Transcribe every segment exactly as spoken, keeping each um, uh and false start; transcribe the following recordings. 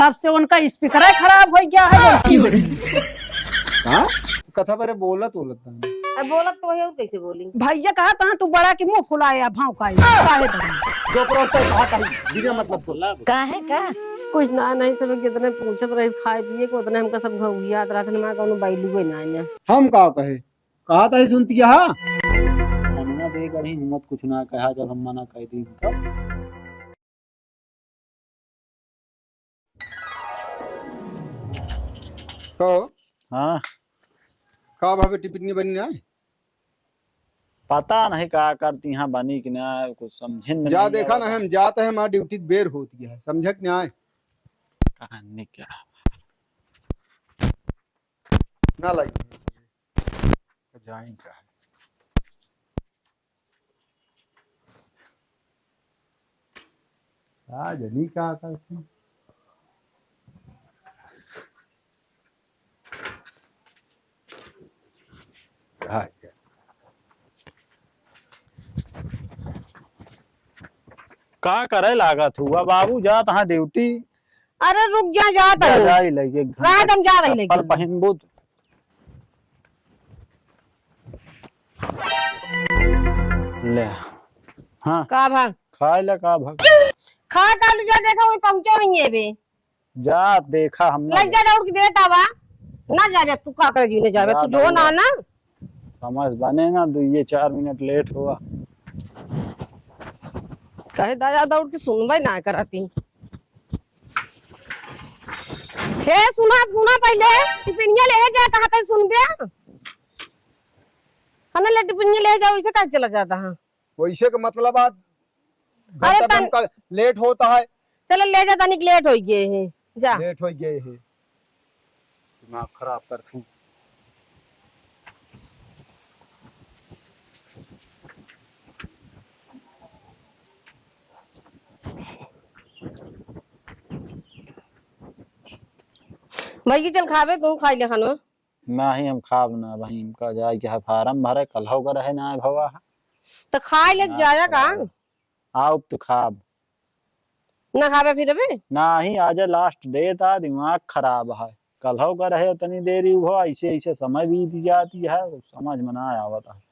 तब से उनका स्पीकर ही खराब होइ गया है। हाँ? कथा बरे बोलत बोलत ना। अब बोलत तो है, और कैसे बोली? भैया कहा था तू बड़ा कि मुंह फुलाए, भौंकाए, काहे बनी? जो प्रोस्टर कहा कही, बिना मतलब को। काहे का? कुछ ना, नहीं, सब कितने पूछत रही, खाए पिए को, उतने हमका सब घउघियात रहत, हमारा कौनो बैलू ही ना है। हम का कहे? कहा था ही सुनती है, हाँ? मना दे करी हिम्मत कुछ ना कहा, जब हम मना कर दी तब। कहो। हाँ। का भाभी टिफिन नहीं बनी ना? पता नहीं का करती हैं, बनी कि ना, कुछ समझे में जा नहीं देखा आवत ना, है। हम जाते हैं, हमारी ड्यूटी की बेर होती है, समझे कि नहीं? कहानी क्या? ना लाई। जाइन का है। का जनी का करती। का क्या? का करे लागत हुआ बाबू, जात हाँ ड्यूटी। अरे रुक जा, जात जा, हूँ। जा ही लइके घर रात का हम जात ही चप्पल लइके। पहिनबू त। ले। हाँ। का भा? खाए ले का भा? खा का लू जा, देखा वही पहुँचा हुई है बे। जा देखा हम ना लग जा दौड़ के देत आवा। ना जाबे तू, का करे जी ने जाबे जा तू, जो ना दौड़ा। ना। समझ बने ना, दुइये चार मिनट लेट हुआ। कहे दादा दौड़ के सुनबे ना करती। हे सुना, सुना पहिले, टिफिनिया ले जा, कहा थे सुनबे? खाना ले टिफिनिया ले जाओ, इसे कहा चला जाता है? वैसे का मतलब आज अरे घंटा तन- भर का लेट होता है। चलो ले जा, तनिक लेट हो गए हैं, जा। लेट हो गए हैं, दिमाग खराब कर थी। भाई की चल खाबे, तू खाई ले खानो। नाही, हम खाब ना भाई, हमका जाए के है फार्म भरे, कल हो रहे ना भवा है। तो खाई ले ना जाया का? खाब। आउब तो खाब। ना खाबे फिर अबे? नाही, आज लास्ट डेट आ, दिमाग खराब है। कल हो रहे तनी देरी हो, ऐसे ऐसे समय बीत जाती है, समझ में ना आवत है।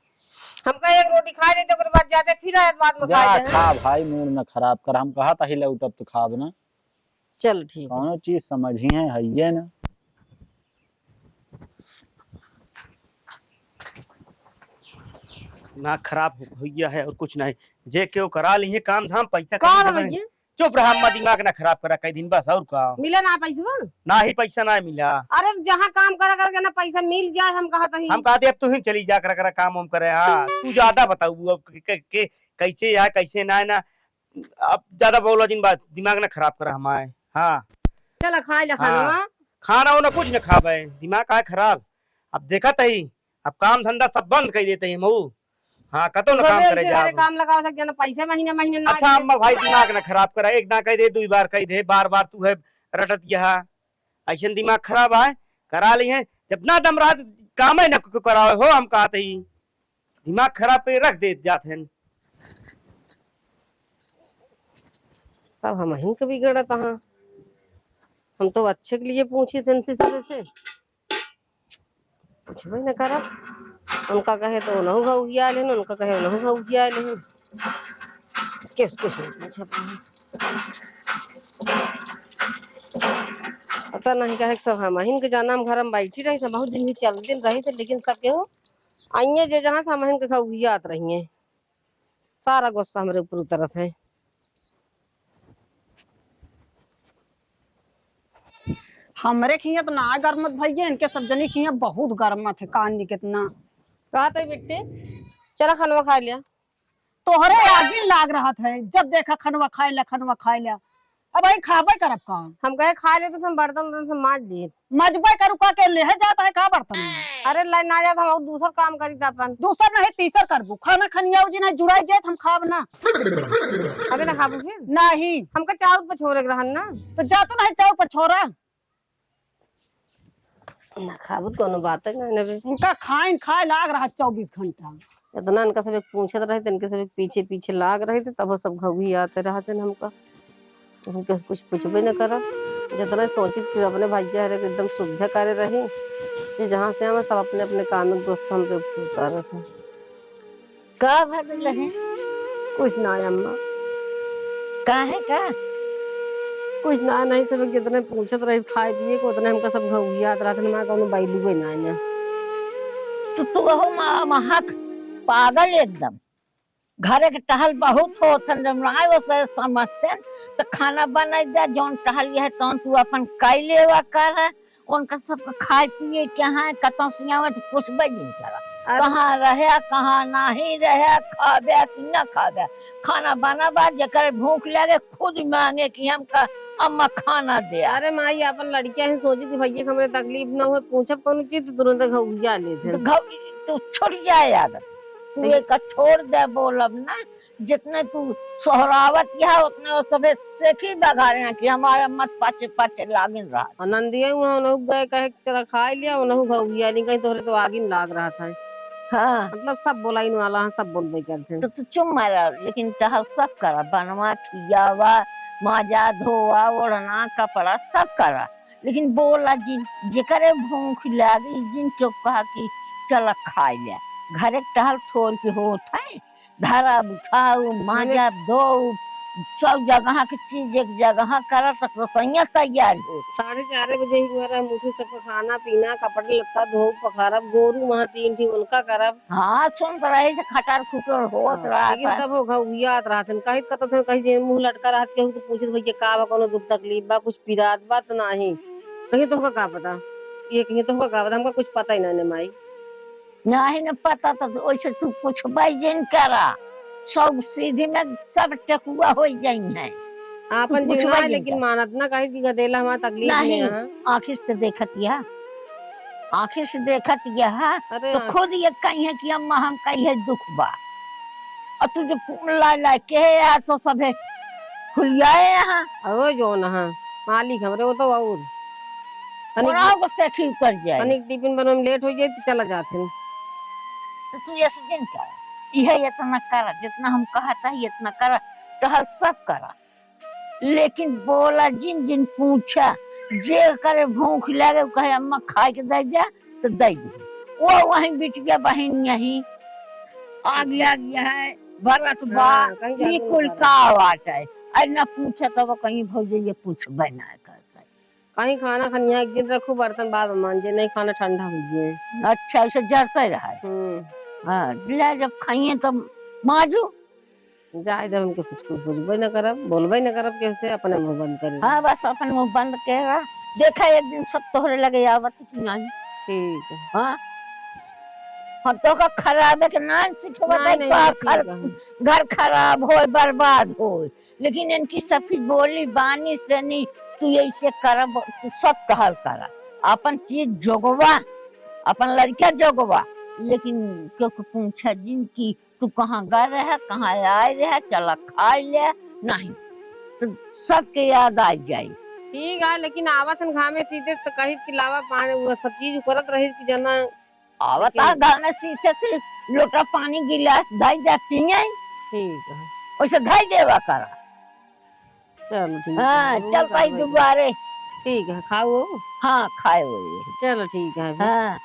हमका एक रोटी खाई ले तो ओकर बाद जाते फिर आए, बाद में जा खाई ले। खा भाई, मूड न खराब कर, हम कहा था ही लौटब तो खाब ना। चल ठीक है। कौनो चीज समझी है, हइये ना। ना खराब हो, होइया है और कुछ नहीं। जे केहू करा ली है काम धाम, पैसा का कहीं देबे नहीं। चुप रहा, अम्मा, दिमाग ना खराब करा कई दिन बस, और का? मिला ना पैसवा? ना ही पैसा ना मिला। अरे जहाँ काम करा करके ना पैसा मिल जाए, हम कहत हई। हम कहते अब तू ही चली जा करा करा काम वाम करे। हाँ, तू ज्यादा बताऊ अब के, के, के, कैसे है कैसे ना है ना। अब ज्यादा बोला जिन बात, दिमाग ना खराब करा हमारे। हाँ। चला खाए ले हाँ। खाना। खाना वाना कुछ ना खाबे, दिमाग का खराब। अब देखत ही, अब काम धंधा सब बंद कर देते हैं मऊ। हाँ, कतो ना काम करे जाब। काम लगाओ सक जना पैसा महीने महीने ना अच्छा, दे। अम्मा भाई दिमाग ना खराब करा, एक ना कह दे, दुई बार कह दे, बार बार तू है रटत यहाँ। ऐसे दिमाग खराब है, करा ली है। जब ना दम रहा तो काम है ना को-, को करावे हो, हम कहते ही। दिमाग खराब पे रख दे जात हैं। सब हमहिन के बिगड़त हाँ। हम तो अच्छे के लिए पूछे थे इनसे, सब से पूछबे न करब। उनका कहे तो उनहु घउघिया लेन, उनका कहे उनहु घउघिया लेन। किस कुछ नहीं पूछत हैं। पता नहीं काहे के सब हमहिन के जाना हम घर में बैठी रही थे, बहुत दिन भी चल दिन रही थे, लेकिन सब केहू आइए जे जहाँ से हमहिन के घउघियात रहिए। सारा गुस्सा हमरे ऊपर उतरत है। हमरे खिया तो ना गरमत भैया, इनके सब जनी खिया बहुत गरमत है, कान निकतना। कहत है बिट्टी, चला खनवा खा लिया। तोहरे आगे लाग रहत है, जब देखा खनवा खाए ला, खनवा खाए ला। अब भाई खाबे करब का? हम कहे खा ले तो हम बर्तन उर्तन से माज दिए। मजबे करू का के लेहे जात है का बर्तन? अरे लाई ना जात, हम और दूसर काम करी त अपन। दूसर नहीं तीसर करबू, खाना खनिया जी नहीं जुड़ाई जात, हम खाब ना। अबे ना खाबू फिर? नहीं। हमका चाउर पर छोड़े के रहन ना। तो जा तू नहीं चाउर पर छोड़ा। ना खाबू त कोनो बात है ना, ना बे। उनका खाइन खाए लाग रहा चउबीस घंटा। इतना इनका सब एक पूछत रहे थे, इनके सब एक पीछे पीछे लाग रहे थे, तब वो सब घउघियाते रहते हमका। हमके कुछ पूछबे न करा। जितना सोचित कि अपने भैया हरे एकदम सुविधा करे रही, कि जहाँ से हमें सब अपने अपने काम में दोस्त हम लोग करत हैं। का भर रहे? कुछ ना है अम्मा। काहे का? कुछ ना, नहीं सब जितने पूछत रही खाए पिए को, उतने हमका सब घउगियात रहत, हमारा कौनो value ही ना है। तो तू हो मा-, महक पागल एकदम। घरे के टहल बहुत होत हन, जब नाय ओसे समझते त खाना बनाई दे, जौन टहल यह तौन तू अपन कई लेवा कर, उनका सबके खाए पिए के हैं, कतौ सियावत कुछ बज नहीं करा। अरे कहाँ रहे, कहाँ नहीं रहे, खाबे कि न खाबे, खाना बनाबा, जेकर भूख लगे खुद मांगे कि हमका अम्मा खाना दे। अरे माई, अपन लड़कियां हैं, सोची कि भैया के हमरे तकलीफ ना होए, पूछब कौनो चीज तो तुरंत घउगिया लेत हैं। तो घउ-, तू छूट जाए आदत, तू तो ये एक छोड़ दे, बोलब ना, जितने तू सोहरावत यह उतने वो सभे सेखी बघारे हैं कि हमारे मत पाछे पाछे लागिन रहा। और नंदिया वहाँ उन्हों गए कहे कि चला खाए लिया, उन्हों घउगिया नहीं, कहीं तोहरे तो आगिन लाग रहा था। हाँ। मतलब सब बोलाइन वाला है, सब बोलबे करते हैं। तो तू चुप मारा, लेकिन टहल सब करा, बनवा, खियावा, माजा, धोवा, ओढ़ना, कपड़ा सब करा, लेकिन बोला जिन, जेकरे भूख लागी, जिन क्यों कहा कि चला खाए लिया। घरे के टहल थोड़ के होत है, धरा उठाऊ, माजा धोऊ, सब जगह के चीज एक जगह करा, तक रसोइया तैयार हो। साढ़े चार बजे ही हमारा हम उठी, सबका खाना पीना, कपड़े लत्ता धोऊ, पखारब, गोरू वहाँ तीन ठी उनका करब। हाँ, सुनत रही से खटर खुटर होत हाँ, रहा लेकिन था। तब हो घउगियात रहत हन, कहित कतत हन, कहीं जे मुँह लटका रहत, केहू तो पूछत, "भैया का बा, कौनो दुख तकलीफ बा, कुछ पिरात बा त नाही?" कहीं तोहका का पता, ये कहीं तोहका का पता, हमका कुछ पता ही ना ने माई। नाही न पता तो ओइसे तू पूछबे जिन करा, सब सीधी में सब टेकुआ हो जाई है। आपन तू जीव पूछबे ना, जिन लेकिन करा। मानत ना, कहित कि गदेला हमार तकलीफ में नहीं, है। आँखी से देखत यह, आँखी से देखत यह, अरे तो आँख- खुद ये कही है कि अम्मा हम कही है दुख बा। और तू जो ला, ला के यार तो सभे खुलियाए यहाँ। अरे जो ना, मालिक हमरे वो तो और तनिक ओराव को सेखी कर जाए। तनिक टिफिन बनवे में लेट हो जाए तो चला जात हन। तो तू ऐसे जिन कर, यह इतना कर, जितना हम कहत है इतना कर, टहल सब कर, लेकिन बोला जिन जिन पूछा, जे करे भूख लगे, वो कहे, "अम्मा खाए के दे जा," तो दे दे। वो वहीं बिटिया बहिन यहीं आग लग गया है, भरत बा, हाँ, कहीं जाके ई कुल नहीं का बात है। अरे ना पूछा तब कहीं भौजी ये पूछबे ना करता। कहीं खाना खनिया एक दिन रखू, बर्तन बाद में मांजे, नहीं खाना ठंडा हो जाए। अच्छा, उसे जरते रहे। हम्म। हाँ, ले जब खाइए तब माजू। जाए दे, हमके कुछ, कुछ बुझबे न करब, बोलबे न करब केहू से, अपने मुंह बंद करे। हाँ, बस अपन मुंह बंद के रह। देखा एक दिन सब तोहरे लगे आवत कि नहीं। ठीक है। हाँ। हम तो का खराबे के ना सिखबा नहीं, नहीं, तो नहीं, खर-, ठीक है। घर खराब होए, बर्बाद होए। लेकिन इनकी सबकी बोली बानी से नहीं, तू ऐसे करब, तू सब कहल करा। अपन चीज जोगवा, अपन लड़का जोगवा, लेकिन क्यों पूछा जिनकी तू कहाँ गए रहे, कहाँ आए रहे, चला खाए ले, नहीं तो सबके याद आ जाई। ठीक है, लेकिन आवत हन घामे सीते तो कहित कि लावा पानी, वो सब चीज करत रहित कि जना आवत ठीक। आ घामे सीते से लोटा पानी गिलास धई देती है। ठीक है। वैसे धई देवा करा। चलो ठीक है, हाँ, वो चल कर भाई लेंगे। दुबारे। ठीक है, खाओ। हाँ, खाए हुए। चलो ठीक है फिर। हाँ,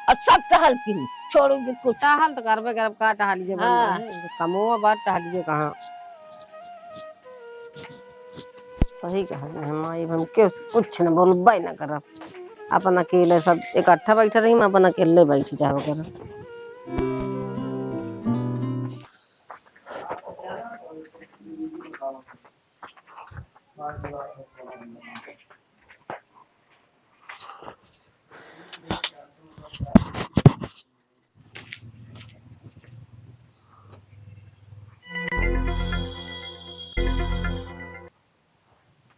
अब सब टहल की छोड़ो जो कुछ। टहल तो करबे करब, का टहलिए बन हाँ। रहे? कमवा बात टहलिए कहाँ? सही कहा है माई, हम क्यों कुछ न बोलबे न करब। अपन अकेले सब इकट्ठा बैठे रही, हम अपन अकेले बैठी जाओ करब।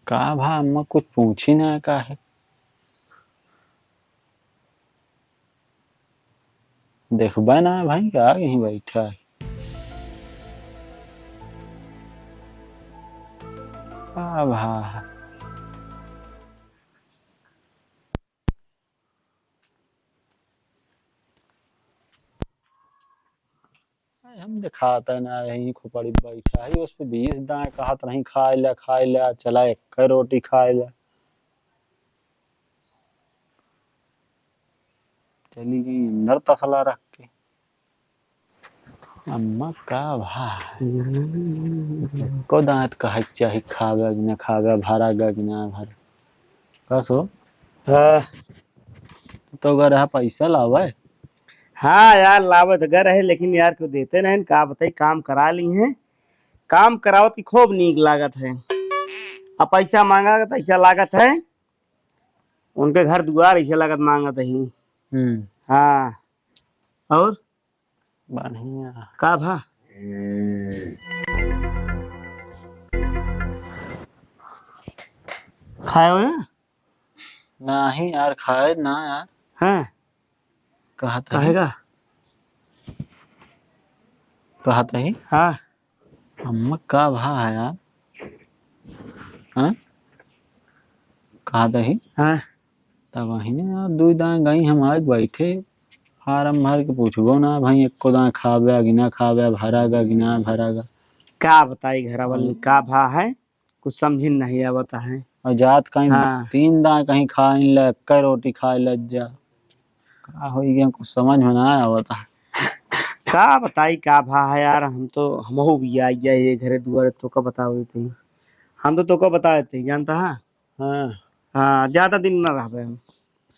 का भा अम्मा कुछ पूछी ना का है? देखबे ना भाई, आ यहीं बैठा है। का भा? हम दिखाता ना, यहीं खोपड़ी बैठा है, उस पे बीस दाएं कहत नहीं, "खाए ला, खाए ला, चला एक रोटी खाए ला।" चली गई अंदर तसला रख के। अम्मा का भा? हम्म। को दांत कहे चाही, खावे कि ना खावे, भरा गा कि ना भरा। का सो? हाँ। तो अगर यहाँ पैसा लावे? हाँ यार, लावे तो गर है, लेकिन यार, क्यों देते नहीं, का बताई, काम करा ली हैं। काम करावत की खूब नीक लागत है। अब पैसा मांगा तो ऐसा लागत है, उनके घर दुआर ऐसे लागत मांगत ही। हम्म। हाँ। और? बढ़िया। का भा? खाए हुए? नहीं यार, खाए ना यार। हैं? कहत काहे ही। का? कहत ही। हाँ। अम्मा का भा है यार? हाँ? कहत ही। हाँ। तब वही ने यार, दुई दाएं गई हम आज बैठे, फार्म भर के पूछबो ना भाई, एको दाएं खाबे कि ना खाबे, भरा गा कि ना भरा गा। का बताई घरा वाली, हाँ। का भा है? कुछ समझिन नहीं आवत है। और जात कहीं हाँ। तीन दाएं कहीं खाइन ले, एक्के रोटी खाए लग जा। का होई गया, कुछ समझ में ना आवत है। का बताई, का भा है यार, हम तो, हमहू भी आई जाए ये घरे दुआरे, तो का बताओ देते ही। हम तो, तो का बता देते ही, जानता है? हाँ। हाँ, ज्यादा दिन ना रहबे हम।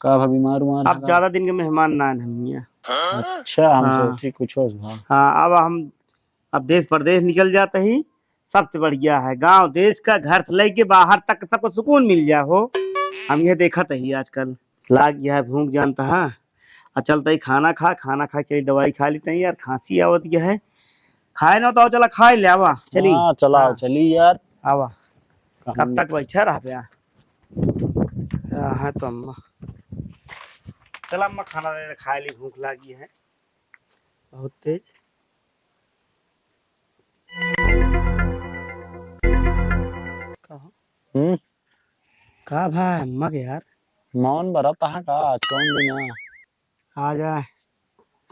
का भा, बीमार उमार अब है का? ज्यादा दिन के मेहमान ना है हम यहाँ। अच्छा, हम हाँ। सोची कुछ हो भा। हाँ, अब हम अब देश परदेश निकल जाते ही सबसे बढ़िया है। गांव देश का, घर से लेके बाहर तक सबको सुकून मिल जा हो। हम ये देखत ही आजकल लाग गया है भूख जानता है। आ चलते ही खाना खा, खाना खा चली दवाई खा लेते हैं यार, खांसी आवत गया है। खाए ना तो आओ, चला खाए ले आवा, चली। हाँ, चला आओ, हाँ। चली यार। आवा। कब तक बैठा रह गया? हाँ, है तो अम्मा। चला अम्मा, खाना दे दे, खाए ली, भूख लागी है बहुत तेज। कहो। हम्म? का भा अम्मा के यार? मौन बरत है का आज, कौन दिन है? आ जा,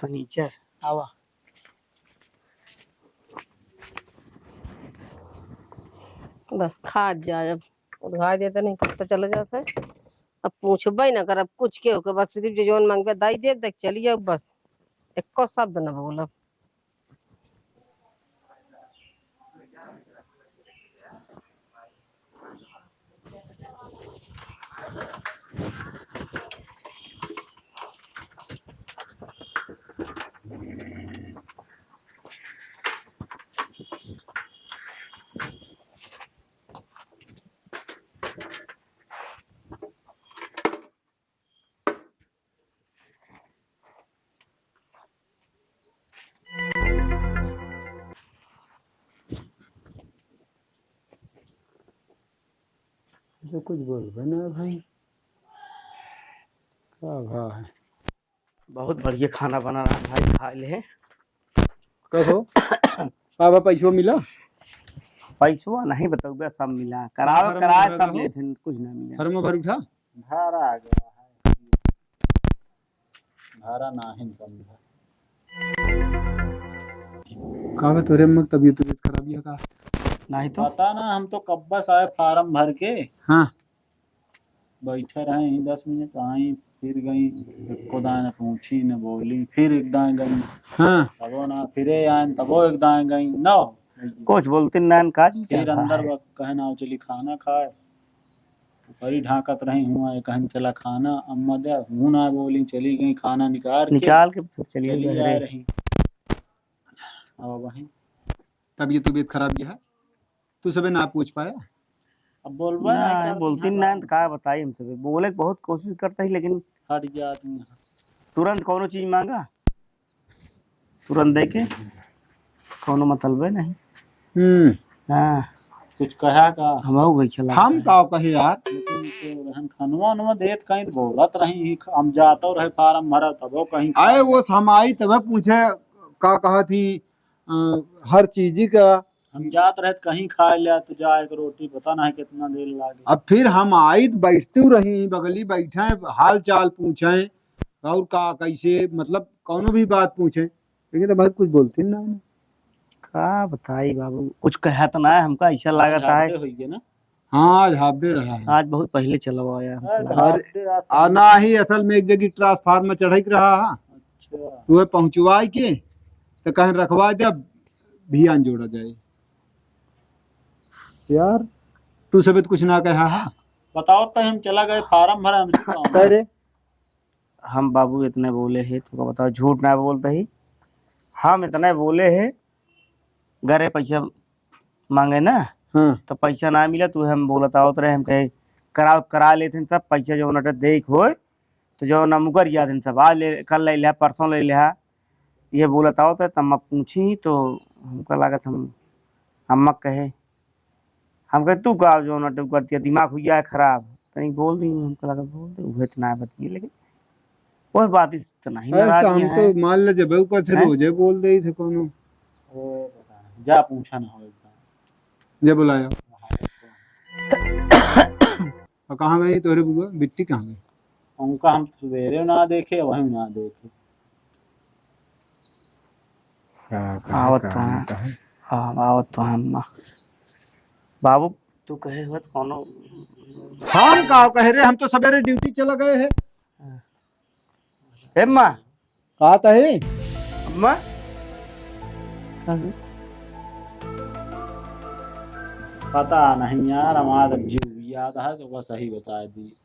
सनीचर, आवा। बस खा जा, अब उधार देते नहीं, कब तक चले जाते हैं। अब पूछबे ना करब कुछ के होके, बस सिर्फ जे जौन मांगबे दाई देब, देख चली जाओ बस, एको शब्द ना बोलब। जो कुछ बोलबे ना भाई, का भा है? बहुत बढ़िया खाना बना रहा भाई, खा ले। कहो, का भा, पैसवा मिला? पैसवा नहीं बतौबे, सब मिला। करावे, घर में कराए भरा सब हो? लेथिन, कुछ ना मिला। घर में भर उठा? भरा गया है। भरा नाहिन समझा। का बा तोरे अम्मा के तबीयत, तबीयत खराब है का? नहीं तो। पता ना, हम तो कब्बा से आए फार्म भर के। हाँ। बैठे रहे यहीं दस मिनट, आई, फिर गई, एको दाएं न पूछी, न बोली, फिर एक दाएं गई। हाँ। तबो ना, फिरे आए, तबो एक दाएं गई, न। कुछ बोलती ना, का जी, फिर क्या अंदर है? ब-, कहे ना, चली खाना खाए। बड़ी ढाकत रही हुआ, ये कहन चला खाना, अम्मा दे, हूँ ना बोली, चली गई खाना निकाल के, निकाल के फिर चली चली गई आ घरे। रही। अब वहीं। तबीयत, तबीयत खराब ये है, तू सबे ना पूछ पाया। अब बोलबे ना, ना, बोलती ना, तो का बताई हम सबे, बोले के बहुत कोशिश करता ही, लेकिन हट गया आदमी। तुरंत कौनो चीज मांगा, तुरंत दे के, कौनो मतलबे नहीं। हम्म। हाँ। कुछ कहा का? हम हो गई चला हम गए। का कहे यार? लेकिन तो रहन खानवा उनवा देत कहीं तो बोलत रही, हम जातो रहे फार्म भरा तबो कहीं आए वो समाई तबे पूछे का कहा थी, अ, हर चीज का। हम जात रहे तो कहीं खाए ले तो जा एक रोटी, पता नहीं कितना देर लागे। अब फिर हम आई तो बैठते रही, बगली बैठे, हाल चाल पूछे, और का कैसे, मतलब कौनो भी बात पूछे, लेकिन अब कुछ बोलती ना। का बताई बाबू, कुछ कहा तो ना है, हमका ऐसा लागत है। झाड़ते होइए ना। हाँ, आज हाफ डे रहा है। आज बहुत पहिले चलवा आया। अरे, अरे, हाफ डे आज आ, ना ही, असल में एक जगह ट्रांसफार्मर चढ़ाई के रहा है। अच्छा। तो वह पहुँचवाई के, तो कहीं रखवा दे, अब भियान जोड़ा जाए। यार, तू सबे तो कुछ ना कहा है। बताओ तो हम चला गए, फार्म भरा हमसे कौन? अरे, हम बाबू इतने बोले हैं, तुमको बताओ, झूठ ना बोलते ही, हम इतने बोले हैं, घरे पैसा मांगे ना, हाँ। तो पैसा ना मिला, तू हम बोलत आवत रहे, हम कहे, "कराओ, करा लेते हैं सब पैसा, जो नटे देख होए, तो जो ना मुकर जाते हैं सब, आज ले, कल ले लिहा, परसों ले लिहा।" ये बोलत आवत है, तब मैं पूछी, तो हमका लागत हम, अम्मा कहे, हम कहे, "तू का जो नटे करती है, दिमाग हुई है खराब?" तनी बोल दी, हमका लागत बोल दे, उहे तो ना बतिए, लेकिन वह बात इस तो नहीं अरे, नाराज तो हम हैं। तो मान ले, जब वो कहते हैं? रोजे बोल दे थे कोनो। ओ, पता नहीं। जा पूछा ना हो एकदम। जे बुलाया। और कहाँ गई तोहरे बुआ? बिट्टी कहाँ गई? उनका हम सवेरे ना देखे, वहीं ना देखे। का कहे, आवत का तो हैं। नहीं कहे? हाँ, आवत तो हैं, अम्मा। बाबू, तू कहे हुआ तो कोनो हम का कहे रे, हम तो सवेरे ड्यूटी चला गए हैं। हाँ। ए अम्मा। का तही? अम्मा? का से? पता नहीं यार, हमारा जीव याद है तो बस सही बता दी।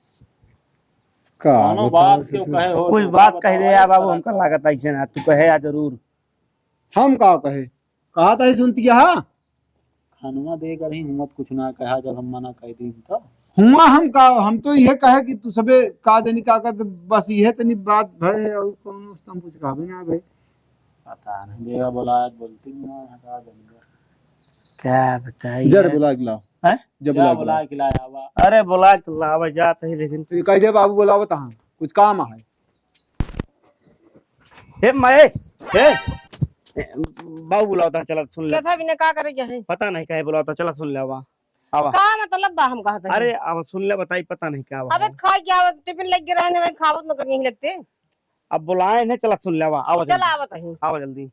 का कोनो बताओ बात क्यों ससुर? कहे हो कुछ तो बात कह दे बताओ यार बाबू, जरा। हमका लागत ऐसे ना, तू कहे यार जरूर। हम का कहे? कहा तही सुनती है? खनवा दे कर ही हुआ कुछ ना कहा, जब हम मना कर दी तो। हुआ हम का, हम तो यह कहे कि तू सबे का जनी का कर, बस यह तनी बात भय है और कौन उस तुम कुछ कहबे ना भाई। पता नहीं, देवा बोला, आज बोलती नहीं है, हटा देंगे। क्या बताइए जर यार। बुला के लाओ। हैं? जब जा बुला के बुला लाओ। के लाया हुआ। अरे बुला के लावा जात है, लेकिन तू कह दे बाबू बुलावत हाँ, कुछ काम है। हे माए, हे, ए, बाबू बुलावत है, चला सुन ले। कथा बिना का करे क्या है? पता नहीं काहे बुलावत है, चला सुन ले आवा। आवा। का मतलब बा हम कहत है? अरे, आवा सुन ले, बताई, पता नहीं का बा। अबे खाए क्या, टिफिन लेके रहने में खावत न कहीं लगते। अब बुलाए नहीं, चला सुन ले, आवा, आवा चला जल्दी। आवत है। आवा जल्दी।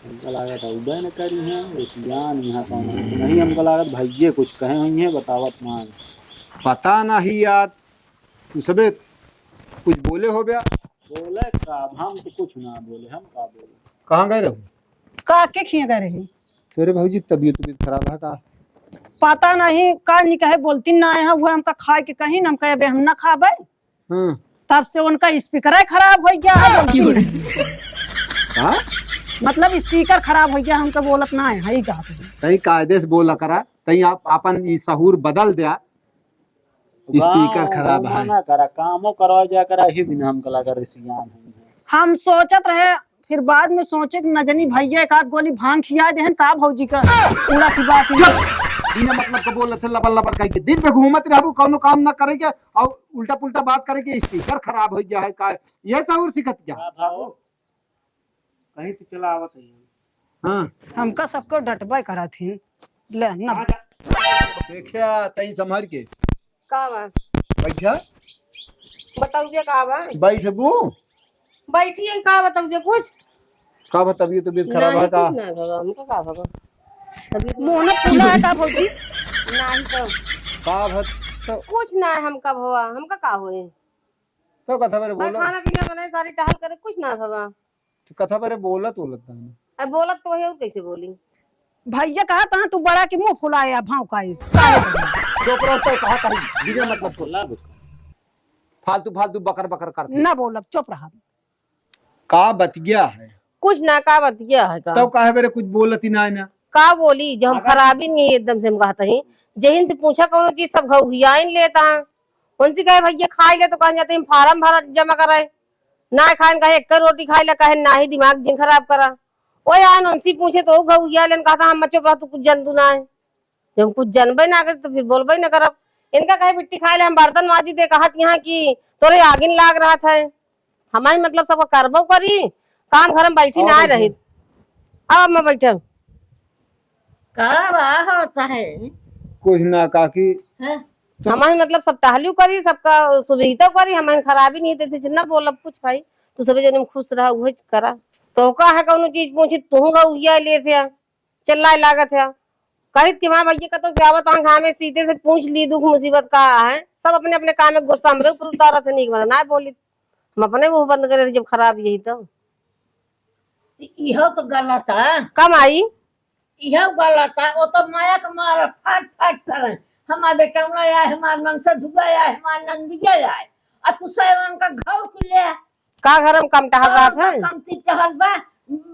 हमका लागत है उबे न करी हैं, रिसियान यहाँ कौन है? नहीं, हमका लागत भैये कुछ कहे हुई हैं, बतावत ना है। पता नहीं यार, तू सबे कुछ बोले हो बया? बोले का? अब हम तो कुछ ना बोले, हम का बोले? कहाँ गए रहो? का के खिए गए रही? तोरे भौजी तबियत, तबियत खराब है का? पता नहीं का नहीं कहे, बोलती ना है, वो हमका खाए के कहीं ना, हम कहे, "अबे हम ना खाबे।" हाँ। तब से उनका स्पीकर खराब हो गया है, बोलती नहीं। हाँ? मतलब स्पीकर खराब हो गया, हमका बोलत ना है, है ही कहा तुम। तई कायदे से बोला करा, तई आप अपन ई सहूर बदल द्या। स्पीकर गाँव खराब घूमा है। ना करा, कामो करवा जा करा, ही बिना हमका लगा रिसियान है। हम सोचत रहे, फिर बाद में सोचे कि न जनी भैया एक आध गोली भांग खिया देहन का भौजी का। उड़ा की बात ही। चुप! बिना मतलब का बोलत है, लबर लबर कह के। दिन पे घूमत रहबू, कौनो काम ना करे के, और उल्टा पुल्टा बात करे के, स्पीकर खराब हो गया है का? ये सहूर सीखत क्या? का था वो? कहीं तो चला आवत है। हाँ। हमका सबको डटबे करत हिन। ले, ना। आ जा। देखिया, तई संभाल के। का बा? बैठा। बताउबे का बा? बैठबू। बैठी है, का बताउबे कुछ? का बा, तबियत, तबियत खराब नहीं, है का? कुछ नहीं भवा, हमका का भवा? तबियत मोहन फूला है का भौजी? नहीं तो। का भा, तो कुछ नहीं हमका भवा, हमका का होए? तो कथा बरे भाई बोला। खाना पीना बनाए, सारी टहल करे, कुछ ना भवा। तो कथा बरे बोलत, बोलत ना। अब बोलत तो है, और कैसे बोली? भैया कहा तहाँ तू बड़ा की मुंह फुलाया, भाव का इस। चुप रहो, तो कहा कहीं, बिना मतलब बोला। फालतू, फालतू बकर, बकर करती। ना बोलब, चुप रहा। का बतिया है? कुछ ना, का बतिया है का? तो काहे बरे कुछ बोलत ही ना है ना? का बोली, जो हम अगर खराबी नहीं एकदम से हम कहते हैं। जहिन से पूछा कौनो चीज सब घउघियाइन लेता है। उनसे कहे, "भैया खाई ले," तो कहन जाते हैं, "फार्म भरा जमा कराए।" ना खाएन कहे, "एक रोटी खाई ले," कहे, "ना ही दिमाग जिन खराब करा।" ओ यार, उनसे पूछे तो घउघिया लेन कहता, "हम चुप रह, तू कुछ जन दू ना है।" जब कुछ जनबे ना करे तो फिर बोलबे ना करब। इनका कहे, "बिट्टी खाई ले," हम बर्तन माजी दे कहत यहाँ कि तोरे आगिन लाग रहा था। हमारी मतलब सबका करबो करी, काम घर में बैठी ना रही। अब मैं बैठे। का बा होता है? कुछ ना काकी। हैं? हमारे मतलब सब टहलियो करी, सबका सुविधा करी, हमारे खराबी नहीं देती, ना बोलब कुछ भाई। तू सब जने खुश रहा, उहे करा। तो का है कौनो चीज पूछी, तू घउघिया ले थे। चिल्लाए लागत है। कहित कि माँ भैया कतौ से आवत, आँख में सीधे से पूछ ली दुख मुसीबत का है। सब अपने अपने काम में गुस्सा हमरे ऊपर उतारत है, नीक बना ना बोली। हम अपने मुँह बंद करे जब खराब यही तो। इहो तो गलत है। कम आई? इहो गलत है, वो तो माया के मार फाट फाट करे। हमार बेटौना आए, हमार मनसा धुआ आए, हमार नंदिया आए, आ तू सैवन का घाव के ले आ। का घर में कम टहल रहा था? कमती टहल बा,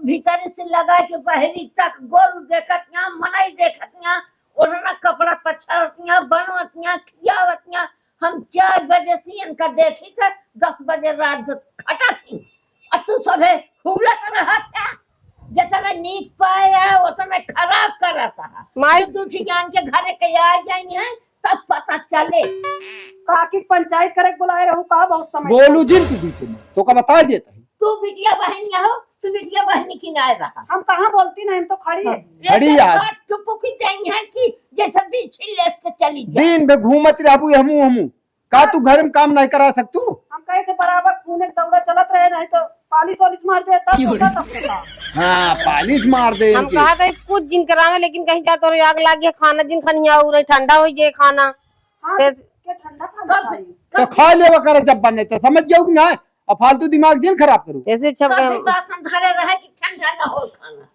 भीतरी से लगा के बहरी तक गोरू देखत यहाँ, मनई देखत यहाँ, ओढ़ना कपड़ा पछाड़त यहाँ, बनवत यहाँ, खियावत यहाँ। हम चार बजे से इनका देखी थे, दस बजे रात भर खटा थी। और तू सभे हुलत रहत है, जितना नीक पाया, उतना खराब करत है। माई तू, तू ठिकान के घरे के आ जाई है, तब पता चले। काकी के पंचायत करे के बुलाए रहू का? बहुत समय बोलू से। जिन तू बीच में, तो का बता देता है। तू बिटिया बहन यहाँ हो, तू बिटिया बहन की ना रहा। हम कहाँ बोलती नहीं, हम तो खड़ी है। हाँ। खड़ी यार। बात चुप की देंगे है कि जैसे बीच लेस के चली जाए। दिन भर घूमत रहबू हमू हमू। का तू घर में काम नहीं करा सकतू? हम कहे थे बराबर खून एक दौड़ा चलत रहे, नहीं तो पालिश वालिश मार दे, तब तो का सबके काम। हाँ, पालिश मार दे हम इनके। कहा था कुछ जिन करावे, लेकिन कहीं जा तोरे आग लाग गया, खाना जिन खनिया हो, नहीं ठंडा हो जाए खाना। हाँ, ते तो के ठंडा खाना खाई? तो खा लेवा करे जब बने तो, समझ गयो कि ना? अब फालतू दिमाग जिन खराब करू। ऐसे छप कभी गए। बासन धरे रहे कि ठंडा ना हो खाना।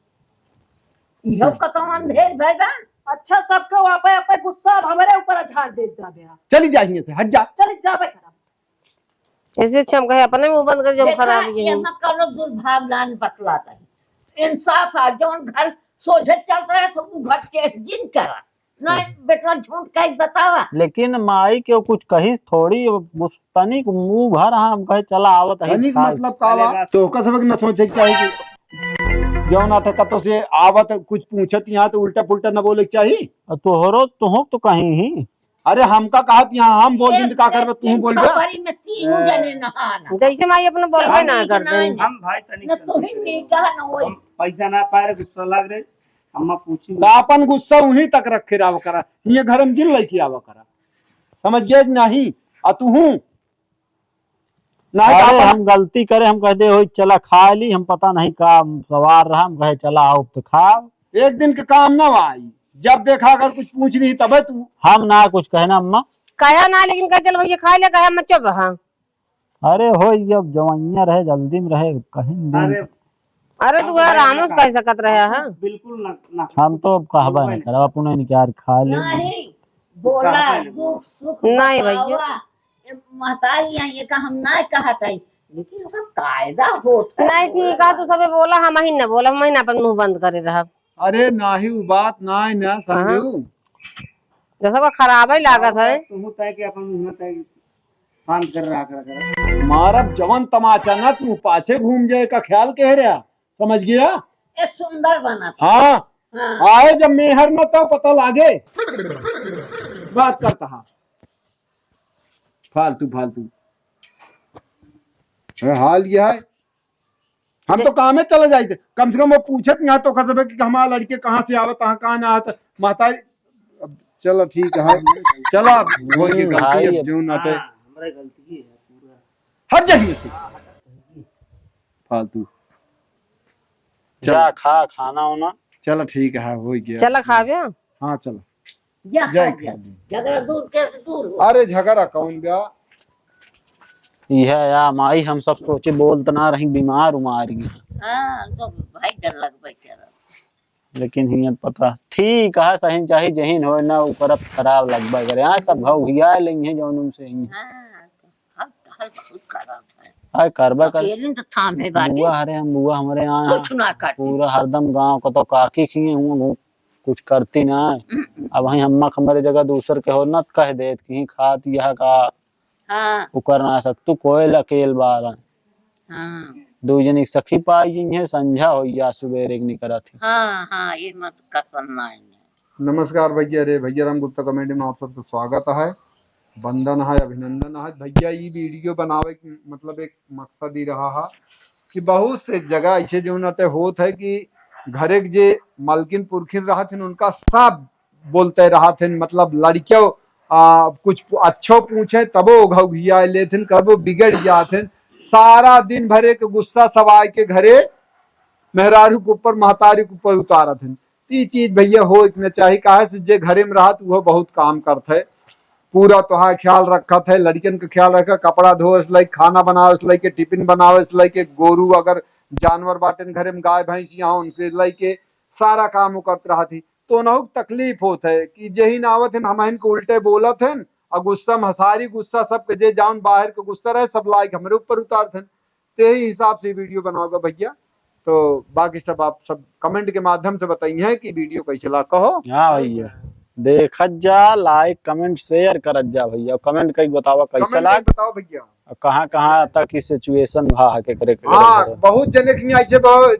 इहो कतवन ढेर भइल बा। अच्छा, सबके आपे, आपे गुस्सा अब हमरे ऊपर झाड़ देत जाबे। चली जा हियां से, हट जा। चली जाबे करब। ऐसे अच्छा हम कहे, अपने मुंह बंद कर, जो देखा, खराब ये ये है। मत करो, दुर्भाग लान बतलाता है। इंसाफ आ, जौन घर सोझे चलत रहे, तो उ घर के जिन करा। नहीं, बेटवा झूठ कह बतावा। लेकिन माई के कुछ कहिस थोड़ी, गुस-, तनिक मुंह भर, हाँ, हम कहे, "चला आवत है तनिक खाए।" मतलब का बा? तो ओकर सबक न सोचे के चाही कि जौन आटे कतो से आवत, कुछ पूछत यहाँ तो उल्टा पुल्टा न बोले के चाही। आ तोहरो, तोहक तो कहीं ही। अरे हमका कहत यहाँ हम बोल दिन का करबे, तू बोलबे? खपरी में तीनों जने नहाना। जैसे माई अपने बोलबे ना करते हैं। हम भाई तनिक न तोही नहीं कहा न वही। हम पैसा ना पाए रहे, गुस्सा लग रहे, अम्मा पूछी। तो अपन गुस्सा वहीं तक रखे रहा करा, ये घर में जिन लेके आवा करा, समझ गए कि नहीं? आ तू हूँ ना अरे, अपन हम गलती करे, हम कह दे, "होई, चला खा ली," हम पता नहीं का सवार रहा, हम कहे, "चला, आओ तो खाओ।" एक दिन के काम ना आई, जब देखा अगर कुछ पूछ रही तबे तू। हम ना कुछ कहना, अम्मा। कहा ना, लेकिन कह, "चल भैया, खा ले," कहे, "मैं चुप रहा।" अरे, होई, अब जवानिया रहे, जल्दी में रहे, कहीं दिन। अरे, अरे, तू यार, रामोस कह सकत रहे, हाँ? बिल्कुल ना, ना। हम तो अब कहबा नहीं करब, अपने इनकार खा ले। नहीं, बोला, दुख सुख नहीं भैया। बतावा। ए, महतारी यहाँ ये का हम ना कहत है, लेकिन ओकर कायदा होत है। नहीं, ठीक है, तू सबे बोला, हम ही ना बोला, हम ही ना अपन मुंह बंद करे रहब। अरे नाही, उ बात नाही ना, हाँ। समझू? जैसे को खराब ही लागत है। तू तय के अपन मुंह तय शांत कर रहा कर, कर। मारब जवन तमाचा ना, तू पाछे घूम जाए का ख्याल कह रहा, समझ गया? ए, सुंदर बनत। हाँ। हाँ। आए जब मेहर न तो पता लागे। बात करता हा। फालतू, फालतू। अरे हाल यह है, हम तो कामे चले जाइत, कम से कम वो पूछत ना तो कसबे कि हमारा लड़के कहाँ से आवत, कहाँ, कहाँ ना आवत, महतारी। अब चलो ठीक है, चला, अब हो गई हम्म, गलती, भाई, अब अब जो नाटे। हाँ, हमारा गलती है पूरा। हट जाइए से। फालतू। जा चलो। खा खाना वाना। चलो ठीक है, हो गया। चला खाबे? हाँ, चलो। जा जय खा ले। खाली। झगड़ा दूर कैसे दूर हो? अरे झगड़ा कौन बा? यह या माई हम सब सोचे बोलत ना रही, बीमार उमार गई। हाँ, तो भाई डर लगबे करत। लेकिन हियाँ पता ठीक है, सही चाही जहीन होए ना, ऊपर अब खराब लगबे करे। हाँ, सब घाव घिया लेंगे जौन उनसे ही। हाँ, तो हम तो हर बहुत खराब है। आय करबा कर। अकेले तो थामे बाटे। बुआ हरे हम, बुआ हमरे यहाँ कुछ ना करती। पूरा हरदम गाँव को तो काकी खिए हुआ, कुछ करती ना। हम्म। अब वहीं अम्मा के हमरे जगह दूसर के हो ना, कह देत कि खात यह का हाँ। उ कर ना सकतू, कोयल अकेल बारन। हाँ। दू जनी सखी पाई जिन्हें संझा होई जा, सुबेरे के निकरत ही। हाँ, हाँ, ये मत कसम ना है। नमस्कार भैया, रे भैया राम गुप्ता comedy में आप सबके स्वागत है, वंदन है, अभिनंदन है। भैया, ई video बनावे के मतलब एक मकसद ही रहा है कि बहुत से जगह ऐसे जो नटे होत है कि घरे के जे मालकिन पुरखिन रहत हैं, उनका सब बोलते रहत हैं, मतलब लड़कियों, आ, कुछ अच्छो पूछे तबो घौघिया लेत हैं, कबो बिगड़ जात हैं। सारा दिन भरे के गुस्सा सब आए के घरे मेहरारू के ऊपर, महतारी के ऊपर उतारत हैं। ई चीज भइया होइ के न चाही, काहे से जे घरे में रहत उहो बहुत काम करत है, पूरा तोहार ख्याल रखत है, लड़िकन के ख्याल रखत, कपड़ा धोवे से लइके, खाना बनावे से लइके, टिफिन बनावे से लइके, गोरू अगर जानवर बाटेन घरे में, गाय भैंस यहाँ, उनसे लइके सारा काम उ करत रहत ही। तो उनहु के तकलीफ होत है कि जेही न आवत हैं, हमहिन के उल्टे बोलत हैं, और गुस्सा में हसारी गुस्सा सबके, जे जाउन बाहर के गुस्सा रहे, सब लाइके हमरे ऊपर उतारत हैं। ते ही हिसाब से वीडियो बनाओगे भइया। तो बाकी सब आप सब कमेंट के माध्यम से बताइए कि वीडियो कैसे लाग, कहो। हाँ भइया, देखत जा, लाइक, कमेंट, शेयर करत जा भइया, कमेंट कइके बतावा कैसे कमेंट लाग। कइके बताओ भइया। और कहाँ कहाँ तक ई सिचुएशन भा है, केकरे केकरे हाँ, घरे। बहुत जने के नहीं आइछे, बहुत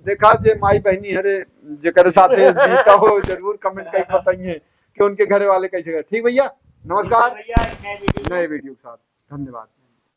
देखा जे माई बहिनी हरे, जेकरे साथे बीता हो, जरूर कमेंट कइके बताइए कि उनके घरे वाले कैसे गए। ठीक भइया, नमस्कार, भइया, एक नए वीडियो नए वीडियो के साथ, धन्यवाद।